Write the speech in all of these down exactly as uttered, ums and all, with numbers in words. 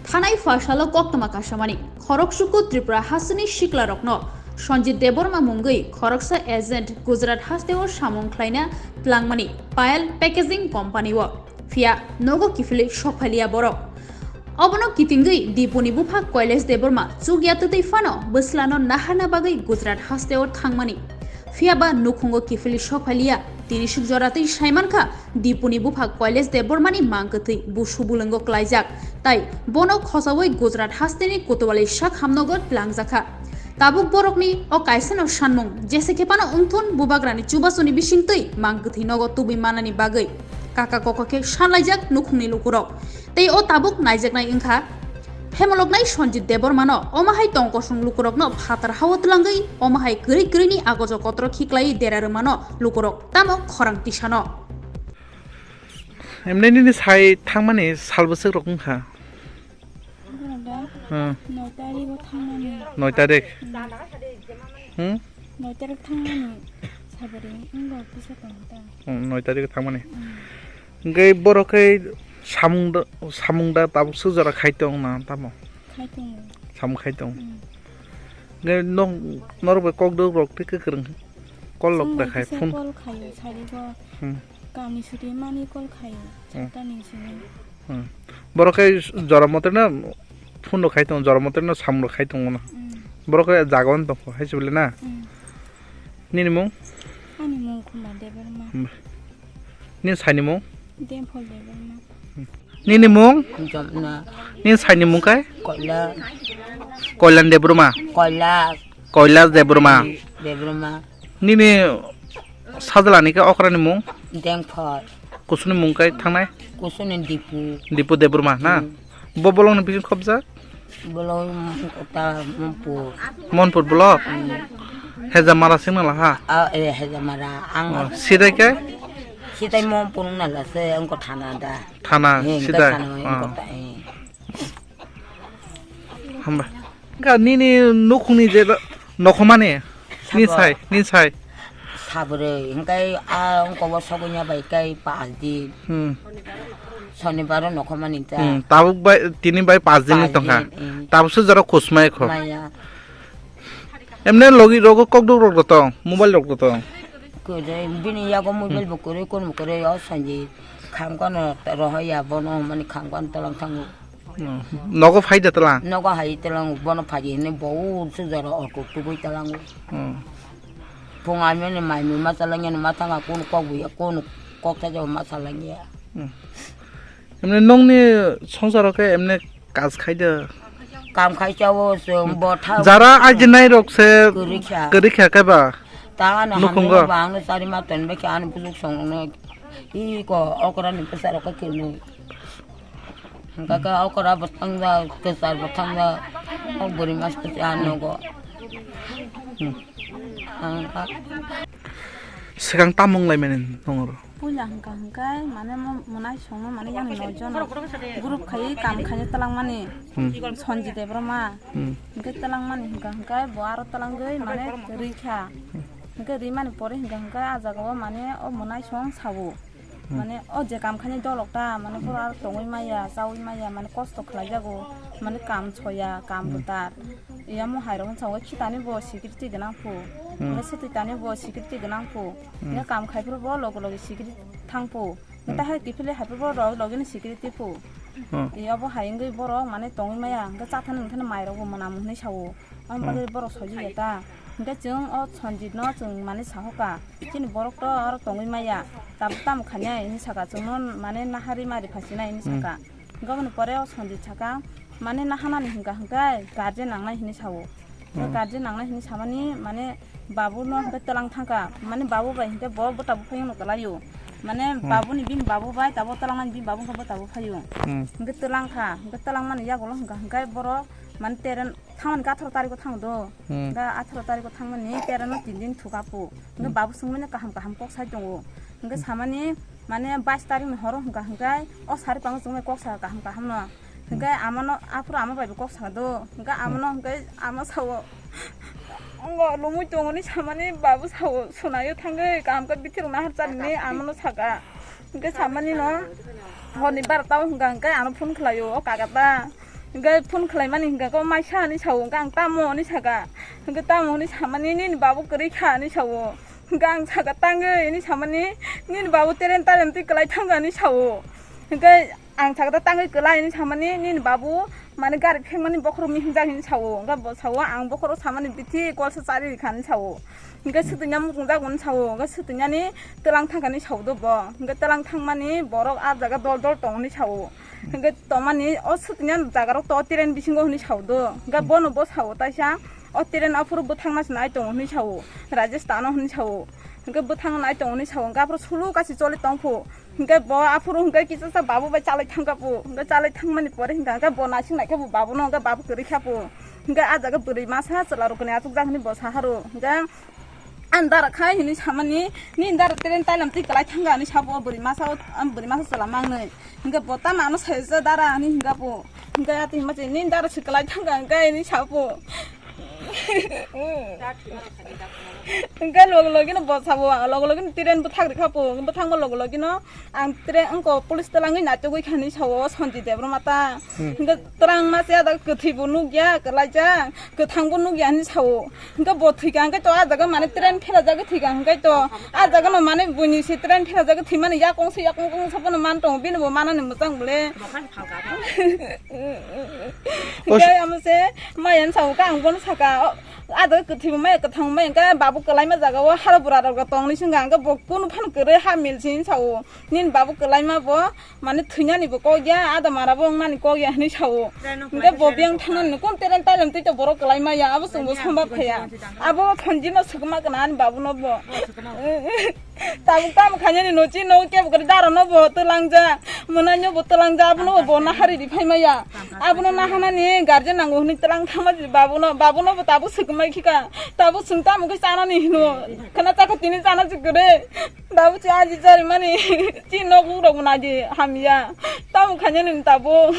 Thanai pha salo koktwma kasamani, khoroksuku Tripura hasteni siklarokno Sanjit Debbarma mungwi khoroksa agent Gujarat hasteo samung khlaina tlangmani Payal Packaging Company-o. Phiya nogo kiphilwi sokphaliya borok. Obono kitingwi Dipuni bupha Kailash Debbarma chukya twtwi phano bwslano naharna bagwi Gujarat hasteo thangmani. Phiya ba nukhungo kiphilwi sokphaliya, tini suk jora twi saimankha Dipuni bupha Kailash Debbarmani mang kwthwi busu bulwngo klaijak, tai bono khochaui Gujarat hasteni Kotwali sak hamnogo tlangjakha. Tabuk borokni o kaisano sanmung, jese khe phano wngthun bubagrani chubasuni bisingtwi mang kwthwi nogo tubui manani bagwi kaka koko khe sanlaijak nukhungni lukurok. Tei o tabuk naijaknai wngkha phemoloknai Sanjit Debbarmano, omo hai tongkosong lukurokno phatar hao twlangwi omo hai kwrwi kwrwini agojo kotoro khiklaiwi dera rwmano lukurok tamo khorang tisano. Emne nini sai thangmani sal bwswk rok wngkha? Bwrwda Hmm. Noi tarik o thangmani. Noi tarik? Hmm. Hmm? Noi tarik thangmani. Sabari wngbo kisa tong ta. Hmm, noi tarik thangmani. Hmm. Hingke borok khe samung da, samung da tabuk suk jora khai tong na tamo? Khai tongo. Samung khai tong. Hmm. Hingke nong, norok bai kok dok rok tei kwkrwng kol lok Chwng da bai khai kisa phone. Kol khaio, sarigo. Hmm. Kamni suti mani kol khaio, Hmm. Chakta ni simi. Hmm. Borok khe jora mote no phone rok khai tongo, jora mote no samung rok khai tongo no. Hmm. Borok khe jaga o no tongkho, hai se bole na? Hmm. Nini mung? Ani mung Khumba Debbarma. Hmm. Nini saini mung? Demphol Debbarma. Hmm. Nini mung? Jomna. Nini saini mung kai? Koila. Koilan Debbarma. Koila. Kailash Debbarma. Debbarma. Nini sajla ni khe okra ni mung? Dengphor. Kusuni mung kai thangnai? Kusuni Dipu. Dipu Debbarma na? Hmm. Bo bolong ni bising khobjak? Bolong ta Monpur. Monpur bolok? Hmm. Hejamara singna laha? Ah, eh, Hejamara. Ang Oh, sidai kai? Sidai Monpur na lase, ang ko thana da. Thana, Eh, sidai? Thana, ang ko Oh. ta, eh. Hamba. Ga nini nukhungni je nokhomani. Ni Sabo. Sai, ni sai. Sabroi, hingkai a ongkobo sogonya bai kai pas din. Hmm. Sonibaro nokhomani ta. Hmm, tabuk bai, tini bai pas din ni Pas tongkha. Din, hmm. Tabuk se jora khusmai kho. Maya. Emne logi rogo kokduk rok tong, mobile rok tong. Kore, bini yago mobile Hmm. bo kore, kon bo kore, o sanji kham kono rohoya bono mani kham kono tolang thango. Hmm. Nogo phai da tala? Nogo hai talang, bono phaji hini bo sujaro auto tugui talang. Hmm. Phung amyani mai mui ma talang yani ma thanga kun kok buya kun kok ta jabo ma talang ya. Hmm. Emne nongni songsaro khe emne kaj khai da? Kam khai chao se bo tha. Jara ajinai rok se Kwrwi kha. Kwrwi kha khe ba? Ta ano Nukhungo? Hamno ba ano sari ma ton be khe ano bujuk song no. I ko okra ni pesa rok khe no. Hingka khe okra bo thangja, kwchar bo thangja, o bwrwi mas kwchar nogo. Hmm. Ang a- Swkang tamung lai mani nongro? Puila hingka hingkai mane mo-, monai songno mane yang noi jono group khai kam khaina talangmani. Hmm. Sonji Debbarma. Hmm. Hingke talangmani hingka hingkai bo aro talangoi mane rikha. Hingke rimani pore hingka hingkai a jaga o mane o monai song sabo. Hmm. Mane o je kam khainai dolok ta, mane boro aro tongwi maya, chawi maya, mane kosto khlai jago, mane kam soya, kam Hmm. kwtal. Yamo hai rok wngkha, o khitani bo security gwnang phu, Hmm. mane swtwi tani bo security gwnang phu, Hmm. mane kam khai phuru bo loge loge security thang phu, mane Hmm. tahai kiphilwi hai phuru bo loge loge ni security phu. Hmm. Yabo hai wngwi borok mane tongwi maya, hwnkhe chathani hwnkhe mai rok bo mwnam hwnwi sao. Amo Hmm. bagwi borok soiya ta. Hwnkhe chwng o Sanjit no chwng mane sahoka. Chini borok to oro tongwi maya. Tabuk tamo khanya hinwi saka chwngno mane nahari mari phasinai hinwi Hmm. saka. Hwnkhe aboni pore o Sanjit saka mane nahanani hwnkha hwnkhe guardian nangnai hinwi sao. Hmm. Guardian nangnai hinwi samani mane babu no hwnkhe twlang thangkha. Mane babu bai hwnkhe bo bwta buphayungno kwlaio. Mane Hmm. babuni bini babu bai tabuk twlangmani bini babu hwnkhe bwta buphaiyung. Hmm. Hwnkhe twlang kha. Hwnkhe twlangmani yagulo hwnkha hwnkhe borok mane teren thangmani khe atharo tariko thang do. Hmm. Hwnkhe atharo tariko thangmani tereno tin din thuka phu. Hwnkhe Hmm. babu swngmani kaham kaham kok sai tongo. Hwnkhe Hmm. samani mane bais tarikni horo hwnkha hwnkhe o sari pango chwngmani kok sa kaham kaham no. Hwnkhe Hmm. amano aphuru ama bai bo kok sa do. Hwnkhe Hmm. amano hwnkhe ama sao. Ongo lumui tongoni samani babu sao sunaio thangwi kaham khe bithirok nahar chani amano saka. Hwnkhe samani no horni barota o hwnkha hwnkhe ano phone khlaio o kaka ta. Hingke phone khlaimani hingka kok maisa hinui sao, hingke ang tamo hinui saka, hingke tamo hinui samani nini babu kwrwi kha hinui sao, hingke ang saka tangwi hinui samani nini babu tereni talem twi kwlai thangkha hinui sao, hingke ang saka tangwi kwlai hinui samani nini babu mane gari phengmani bokhorok mihimjak hinui sao, hingke bo sao ang bokhorok samani bithi kolsa chari rikha hinui sao. Hingke swtwngya muchungjak hinui sao, hingke swtwngyani twlang thangkha hinui sao do bo, hingke twlang thangmani borok ah jaga dol dol tong hinui sao. Hingke tongmani o swtwngya jagarok to train bisingo hinui sao do. Hingke bono bo sao taisa o train aphuru bwthangna se nai tongo hinui sao. Rajasthan o hinui sao. Hingke bwthang nai tongo hinui sao. Hingke aphuru sulu kaisa choli tongphu. Hingke bo aphuru hingke kisa sa babu bai chalai thangkha pu. Hingke chalai thangmani pore hingke, hingke bo nasing naikha pu babuno, hingke babu kwrwi kha pu. Hingke ah jaga bwrwi masa chwla rokni achukjak hinui bo saharo. Hingke Ang dara khai hinui samani, ni dara teren tailam twi kwlai thangkha hinui sabo bwrwi masa o, ang bwrwi masa chwla mangnwi. Hingke bo tamo ano sai je dara hinui hingka bo. Hingke ati hima se ni dara se kwlai thangkha hingke hinui sabo. Hingke logi logi no bo sabo, logi logi no teren bwthak rikha bo, bwthakma logi logi no ang teren wngko police twlangwi naitugwi kha hinui sao Sanjit Debbarma ta. Hmm. Hingke twlangma se ada kwthwi bo nukya kwlaijak, kwthang bo nukya hinui sao. Hingke bo thwikha hingke to ah jaga mane train phela jagwi thwikha hingke to ah jaga no mane buini se train phela jagwi thwimani yakong se yakong kong se bono man tongo bini bo manani mwchang bole. Hingke amo se maya ni sao ka ang bono saka o ah jaga kwthwi bo maya kwthang bo maya hingke babu kwlaima jaga o haro bura rok tongni singha hingke bo kunu phano kwrwi ha mil se sao. Nini babu kwlaima bo mane thwinani bo kok ya, ada mara bo wngnani kok ya hinui sao. Hingke bo biyang thangnani kun teren tailam tei to borok kwlaima ya, abo chwngbo sombab khaya. Abo thonjino swkma kana ani babuno bo. Tabuk tamo khainani no chini no kebo kwrwi dara no bo twlangja, mwnai no bo twlangja, abono bo nahari ri phaima ya. Abono nahanani guardian nango hinui twlang thangma babuno, babuno bo tabuk swkma khika. Tabuk swng tamo khe chanani hino. Khana chakha tini chana chikore. Babu chi aji jari mani chi nok rok bo naji hamya. Tamo khanya ni tabo.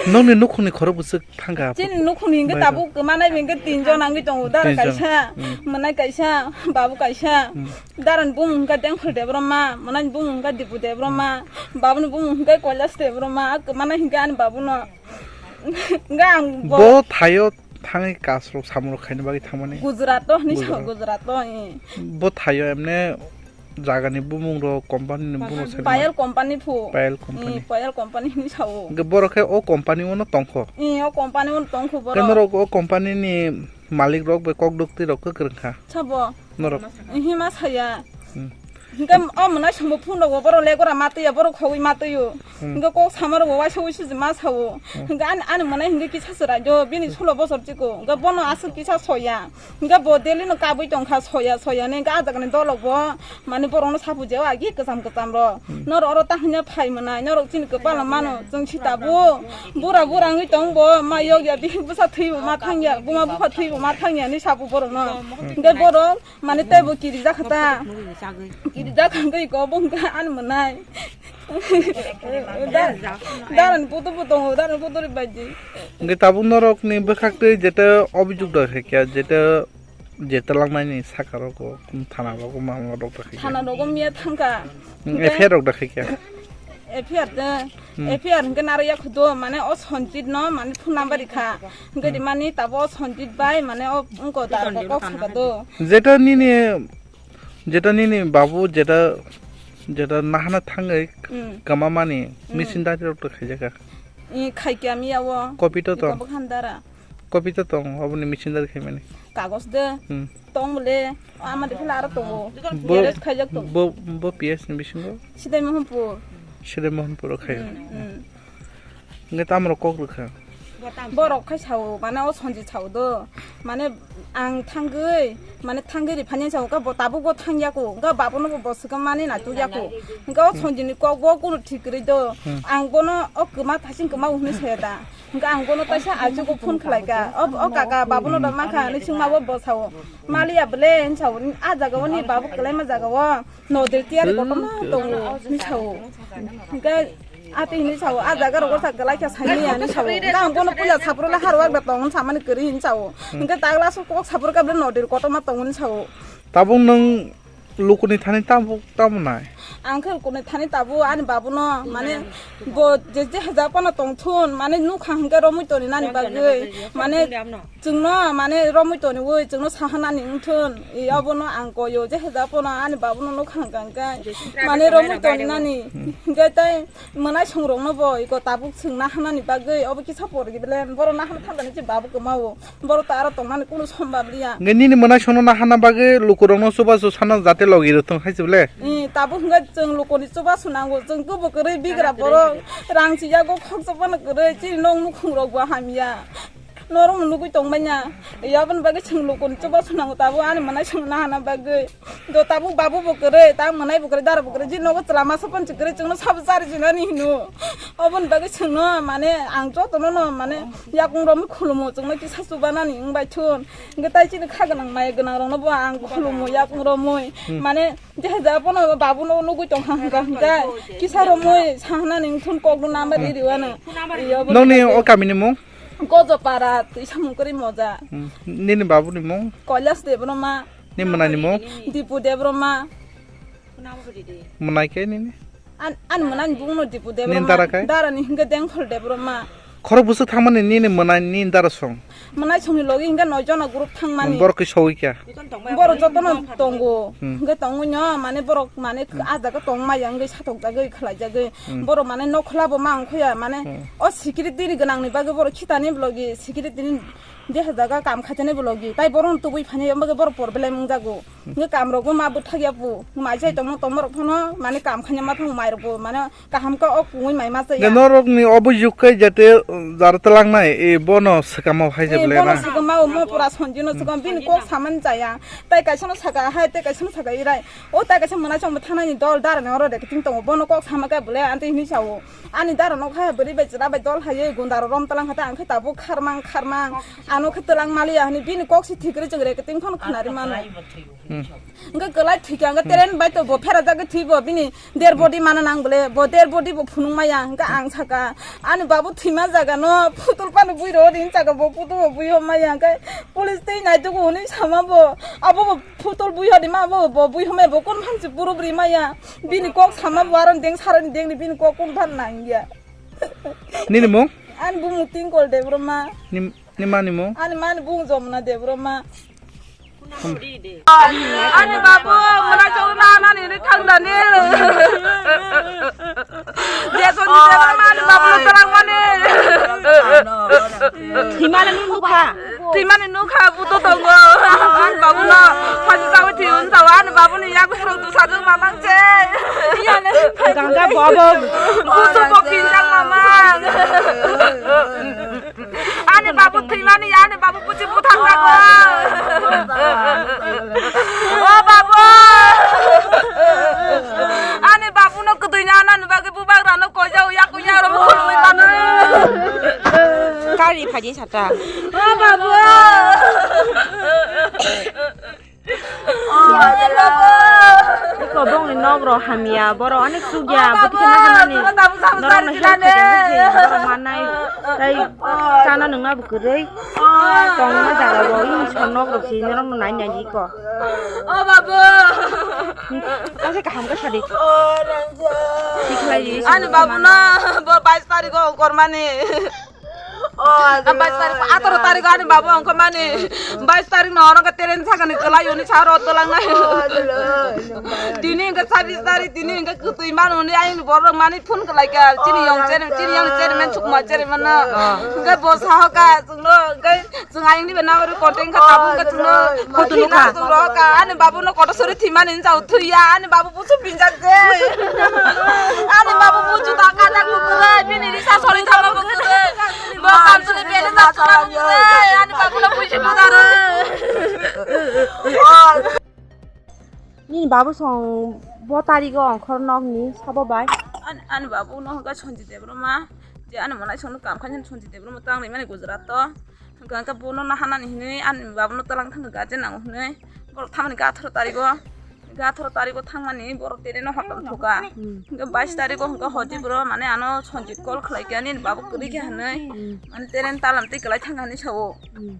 Nokni nukhungni khorok bwswk thangkha. Chini nukhungni hingke tabo kwmanai hingke tinjon nangwi tongo. Dara kaisa, mwnai kaisa, babu kaisa. Darani bumung hingke Dengkhol Debbarma, mwnai bumung hingke Dipu Debbarma, babuni bumung hingke Kailas Debbarma, kwmanai hingke ani babuno. Hingke ang bo thaio thangwi kasrok samung rok khaina bagwi thangmani. Gujarat o hinui sao, Gujarat o, eh. Bo thaio emne jagani bumung rok, company ni bumung rok sai Payal company phu. Payal company. Eh, Payal company hinui sao. Hingke borok khe o company o no tongkho. Eh, o company o no tongkho borok. Khe norok o company ni malik rok bai kok doktwi rok kwrwng kha. Sabo. Norok. Hima saya. Hmm. Hingke o mwnai sambo phone rogo borok legora matwi ya, borok khogwi matwi o. Hmm. Hingke kok sama rogo waisa waisa ma sao. Hmm. Hingke ani, ani mwnai hingke kisa chwrai jo, bini sulo bosor chiko. Hingke bono aswk kisa soya. Hingke bo daily no kabui tongkha soya, soya ni hingke ah jaga ni dolok bo mani borok no sapu je o agi kwcham kwcham rok. Hmm. Norok oro ta hwnna phai mwnai, norok chini kwpal mano, chwng sita bo bura bura wngwi tong bo, ma yok ya, bihik bwsa thwi bo ma thang ya, buma bupha thwi bo ma thang ya ni sapu borok no. Hmm. Hingke borok Mane tei bo kirijak kha ta. Kirijak kha wngwi ko bo wngkha ani mwnai. Darani putu bo tongo, darani putu ri baidi. Hingke tabuk norok ni bwkhak twi jeta obijok da khaikha, jeta, jeta langmani saka rogo, thana rogo mamla rok da khaikha. Thana rogo miya thangkha. F I R rok da khaikha. F I R te, Hmm. F I R hingke naro ya khudo, mane o Sanjit no, mane phone number rikha. Hingke Hmm. rimani tabo o Sanjit bai, mane o wngko darko kok saka do. Jeta nini, jeta nini babu, jeta, jeta nahana thangwi Hmm. kwmamani Hmm. machine dari rok to khaijaka. I khaikya miya o. Copy to to. Iko bwkhan dara. Copy to tong, oboni machine dari khaimani. Kagos de. Hmm. Tong bole, ama de phela aro tongo. Bo, Garage khaijak tong. Bo, bo P S ni bisingo? Sidai Mohanpur. Sidai Mohanpur o khayo. Hmm, hmm. Nge tamro kok rwkha? Borok khai sao, mane o Sanjit sao do. Mane ang thangwi, mane thangwi ri phani sao, ka bo tabuk bo thangya ko, ka babono bo boswkam mani na tuya ko. Ka o Sanjit ni kok bo kunu thik ri do. Hmm. Ang bono o kwma thasing kwma hwnwi saya da. Hingke ang bono taisa achugo phone khlaikha. O, o kaka, babuno da mankha hinwi swngma bo bosao. Maliya bole hinwi sao. A jaga o ni babu kwlaima jaga o. Nodil tiyari kotorma tongo hinwi sao. Hingke ati hinwi sao. A jaga rogo sa kwlaikha saimanya hinwi sao. Hingke ang bono puila saphuru le harwak da tong hinwi samani kwrwi hinwi sao. Hingke tagla so kok saphuru kha bole nodil kotorma tongo hinwi sao. Tabuk nwng lukuni thani tamo, tamo nai? Ang khe kunu thani tabuk ani babuno, mane, bo je, je haja phano tongthun, mane, nukha hwnkhe romwi toni nani bagwi, mane, chwngno, mane, romwi toniwi, chwngno sahanani wngthun, i abono ang koyo, je haja phano ani babuno nukha hwnkha hwnkhe, mane, romwi toni nani, hwnkhe tei mwnaisong rokno bo iko tabuk chwngna hanani bagwi, obo kisa porgi bele, borok nahana thangjani je babu kwmao. Borok to aro tongmani kunu sombab liya. Nge nini mwnaisongno nahana bagwi lukurokno chubachu sana jate logi rwthwng hai se bole? Eh, tabuk hwnkhe chwng lukuni chubachu nango, chwng kubui kwrwi bigra borok, rang chiyago khoksa phano kwrwi, chini nok nukhung rokbo hamya. Norokno nugwi tongmanya. Aboni bagwi chwng lukuni chubachu nango tabuk ani mwnaisongno nahana bagwi. Do tabuk babu bo kwrwi, ta mwnai bo kwrwi, dara bo kwrwi, jin nogo chwla masa ponchi kwrwi, chwngno sabo chari jinani hino. Oboni bagwi chwngno, mane, ang jotono no, mane, yakung romwi khulumo, chwngno kisa chubanani wngbai thun. Hwnkhe tai chini kha gwnang, maya gwnang rokno bo ang khulumo, yakung romwi. Hmm. Mane, jehe ja bono babu no nugwi tong hang hang hwnkhe, kisa romwi sahnani wngthun kokno number iri wano. Iyo bo. Nokni o kamini mung? Gojopara, twi samung kwrwi moja. Hmm. Nini babuni mung? Kailas Debbarma. Ni mwnani mung? Dipu Debbarma. Mwnai khe nini? An, an mwnani bungno Dipu Debbarma. Nini dara khe? Darani hwnkhe Dengphol Debbarma. Khorok bwswk thangmani nini mwnai nini dara song? Mwnai songni logi hwnkhe noi jona group thangmani. Borok khe sogwi kha? Borok jotono tongo. Hmm. Hwnkhe tongwi no, mane borok, mane, hmm, ah jaga tongmaya wngwi satok jagwi khlai jagwi. Hmm. Borok, mane, nokhola bo ma wngkhoya, mane, hmm, o security ni gwnangni bagwi borok khitani logi security ni Jeha jaga kam khaijani bo logi, tai bohrokno tubui phani, omo khe bohrok problem wngjago. Hwnkhe kam rokbo ma bwthak ya pu, mai chai tongma, tongma rok phano, mane, kam khaina ma thango, mai rokbo, mane, kaham khe o kungui mai ma chaya. Norokni obo juk khe jate, uh, jar twlangnai, e, bono swkamo hai je. Eh, bole bono na. Swkama o mo pura sonjino swkam, bini kok samani chaya. Tai kaisa no saka hai, tai kaisa no saka irai. O tai kaisa mwnai chongbo thanani dol darani oro rek ting tongo, bono kok sama khe bole anti hini sao. Ani dara nok hai bwrwi bai chwla bai dol hai gunda ro rom tlang hata ang khe tabuk kharmang kharmang ano khe twlang maliya hwnwi bini kok si thik rw chwng rek ting phano khwnari mano. Hmm. Hwnkhe kwlai thwikha hwnkhe teren bai to bo phera jagwi thwi bo bini der body mana nang bole bo der body bo phunuk maya hwnkhe ang saka ani babu thwima jaga no phutul pano bui ro ring saka bo putu bo bui hom maya hwnkhe police tei nai tugu hwnwi sama bo abo bo phutul bui hodi ma bo bo bui home bo kun phan si puro bri maya. Bini kok sama bo aron deng sarani dengni bini kok kun phan nangya. Nini mung? Ani bumung Tingkol Debbarma. Nim-, ni mani mung? Ani mani bung Jomna Debbarma. Ani babu, mwnai chongna nani ni thangdani. Jesoni Debbarma ani babu no twlang mani. Thimani nukha. Thimani nukha buto tongo. Ani babu no phaji sawi thi un sawa ani babu ni yak bhero tu sadu mamang che. Ganga bobo. Buto bo pinjang mamang. Ani babu thimani ani babu puchi buthang jago. O babu. Ani babu no kudui na na bagwi bubagra no koja uya kuya ro khulwi mano. Kari phaji sata. O babu. Iko bongni nok rok hamya, borok onek chukya, bwtwi kheno hamani. Norok no help khaijak khe borok manai, tai chana nungna bo kwrwi. Tongma jaga bo ini son nok rok si norok no nai nai iko. O babu. Kaisa kaham khe sadi. Tikhlai di. Ani babu no bo bais tarikh o kormani. Bais tarikh, atoro tarikh ani babu ongkha mani. Bais tarikh no oro ke teren sakani chwlai oni sa ro tolang nai. Tini hwnkhe sabis tarikh, tini hwnkhe kwtwi mano hwnwi ayang ni borok mani phone khlai kha. Chini yong chen, chini yong chen men sukma chen men no. Hwnkhe bo saho kha chwngno hwnkhe chwng ayang ni bana oro content kha tabuk kha chwngno. Khutunu kha. Chwngno kha ani babu no koto sori thimani hwnjao thwiya ani babu Busu pinjak je. Ani babu busu ta kajak buku je. Bini risa sori thama buku je. Bo kamsuni bini ta sori buku je. Ani babu no puisi bujar. Nini babu song bo tarigo ongkhor nok ni sabo bai. Ani, ani babu no hwnkha Sanjit Debbarma. Je ani mwnai song no kam khainani Sanjit Debbarma tang rimani Gujarat to. Hwnkha hwnkha bono nahanani hinwi ani babu no twlang thangkha guardian nango hinwi. Borok thamani hwnkha atharo tarigo. Hwnkha atharo tarigo thangmani borok tini no hotom thuka. Hmm. Hwnkha bais tarigo hwnkha hodi bro mane ano Sanjit call khlai kha nini babu kwrwi kha hinwi. Hmm. Mane teren talam twi kwlai thangkha hinwi sao. Hmm.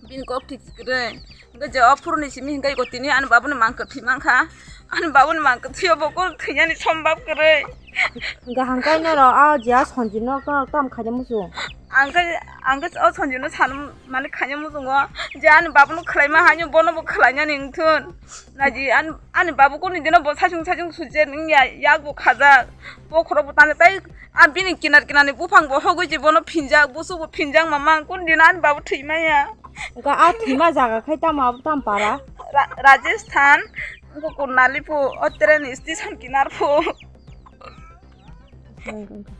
Bini kok thwi kwrwi. Hwnkhe je o phuruni simi hwnkhe iko tini ani babuni mangkwthwi mankha. Ani babuni mangkwthwi o bo kok thwinani sombab kwrwi. Hwnkhe hangkai norok a je a Sanjibno norok tamo khaina muchung? Ang khe, ang khe o Sanjibno san mani khaina muchungo je ani babuno khwlaima haino bono bo khwlainani wngthun. Naji ani, ani babu kuni dino bo saichung saichung sujak wngya, yak bo khajak. Bokhorok bo tangwi tei a bini kinar kinar ni buphang bo hogwi je bono phinjak, busu bo phinjak mamang kuni dino ani babu thwi maya. Ga a thwima jaga khai tamo abo tamo para? Ra-, Rajasthan, wngkha Kurnool pho, o train station kinar pho.